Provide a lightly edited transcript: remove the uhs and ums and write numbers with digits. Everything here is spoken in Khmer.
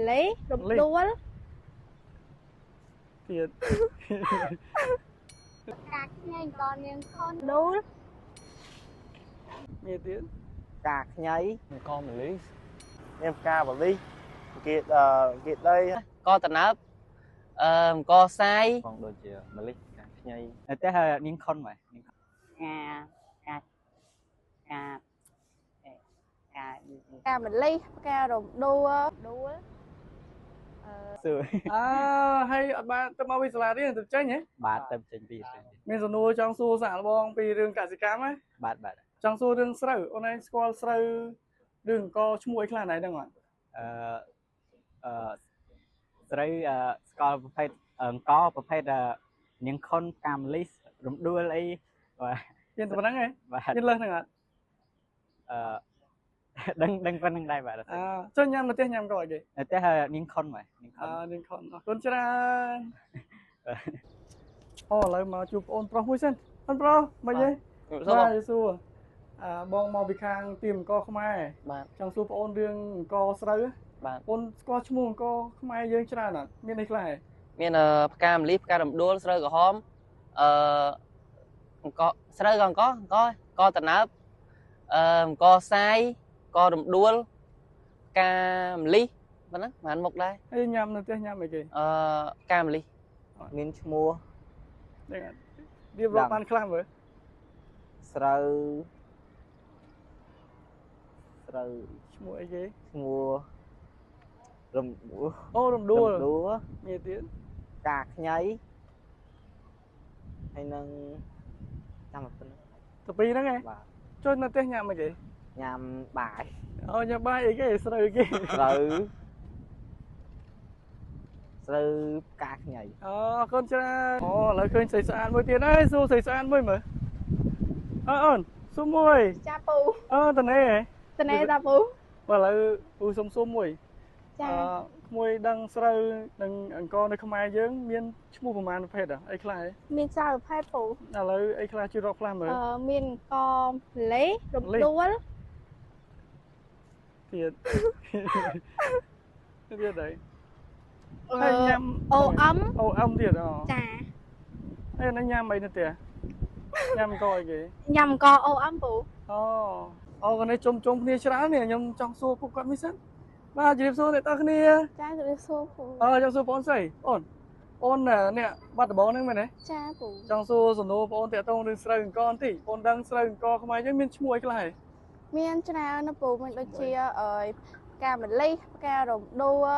ម្លិះរំដួល ទៀត ផ្កាខ្ញីអង្គនាងខុនដួល មានទៀត ផ្កាខ្ញី អង្គម្លិះ មានផ្កាបលិសគេគេដី កតណើបអឺអង្គសាយ បងដូចជាម្លិះផ្កាខ្ញី តែនាងខុនមកនាង កាកាកាកា ផ្កាម្លិះផ្ការំដួលដួល សួរ អើហើយអត់បានទៅមកវិសាលារៀនទៅចេញហ៎ បាទទៅចេញពី មានសំណួរចង់សួរសាកល្បងពីរឿងកសិកម្មហ៎ បាទបាទ ចង់សួររឿងស្រូវអូនឯងស្គាល់ស្រូវរឿងអង្គឈ្មោះអីខ្លះណៃដឹងអត់ អឺអឺស្រូវស្គាល់ប្រភេទអង្គប្រភេទនាងខុនផ្កាម្លិះរំដួលអីបាទ មានតែប៉ុណ្្នឹងហ៎ បាទ មានលើសហ្នឹងអត់ អឺដឹងដឹងប៉ុណ្្នឹងដែរបាទ អើចុះញ៉ាំនៅផ្ទះញ៉ាំក៏អីគេ តែនាងខុនមកនាងខុ អើនាងខុនអរគុណច្រើនអូឥឡូវមកជួបអូនប្រុសមួយសិនអូនប្រុសមិនទេ សួរបង បាទសួរអើបងមកពីខាងទីអង្គខ្មែរ បាទ ចង់សួរបងអូនរឿងអង្គស្រូវ បាទ អូនស្គាល់ឈ្មោះអង្គខ្មែរយើងច្រើនអត់មានអីខ្លះហ៎ មានផ្កាម្លិះផ្ការំដួលស្រូវក្រហមអឺអង្គស្រូវក៏អង្គអង្គកតណើបអឺអង្គសាយករំដួលផ្កាម្លិះប៉ុណ្ណឹងមិនមុខដែរ ហើយញ៉ាំនៅផ្ទះញ៉ាំអីគេ អឺផ្កាម្លិះ មានឈ្មោះ ដឹងអត់រៀបរាប់បានខ្លះមើល ស្រូវស្រូវ ឈ្មោះអីគេ ឈ្មោះរំដួល អូរំដួល រំដួល មានទៀត ផ្កាខ្ញីហើយនឹងចាំប៉ុណ្្នឹង ទៅពីរហ្នឹងឯង បាទ ចុះនៅផ្ទះញ៉ាំអីគេ ញ៉ាំបាយ អូញ៉ាំបាយអីគេស្រូវអីគេ ស្រូវស្រូវផ្កាខ្ញី អូអរគុណច្រើនអូឥឡូវឃើញស្រីស្អាតមួយទៀតហើយសួរស្រីស្អាតមួយមើលអើអូនសួរមួយ ចាពូ អើតនេះហ៎ តនេតាពូ បើឥឡូវពូសុំសួរមួយ ចា អឺក្មួយដឹងស្រូវនិងអង្គនៅខ្មែរយើងមានឈ្មោះប្រមាណប្រភេទអីខ្លះហ៎ មានច្រើនប្រភេទពូ ឥឡូវអីខ្លះជួយរកខ្លះមើល អឺមានអង្គម្លិះរំដួល ទៀតទៀតអី អឺ ហើយញ៉ាំ អូអឹម អូអឹមទៀតអូ ចា ហើយនេះញ៉ាំអីនៅផ្ទះញ៉ាំអង្គអីគេ ញ៉ាំអង្គអូអឹមពូ អូអូកនេះជុំជុំគ្នាច្រើននេះខ្ញុំចង់សួរពួកគាត់មួយសិនបាទជម្រាបសួរអ្នកទាំងគ្នា ចាជម្រាបសួរពូ អឺចង់សួរបងស្រីអូនអូនអ្នកបាត់ដំបងហ្នឹងមែនទេ ចាពូ ចង់សួរសំណួរបងតាក់ទងរឿងស្រូវអង្គបន្តិចបងដឹងស្រូវអង្គខ្មែរយើងមានឈ្មោះអីខ្លះហ៎ មានច្រើនណាស់ពូមានដូចជាអើយផ្កាម្លិះផ្ការំដួល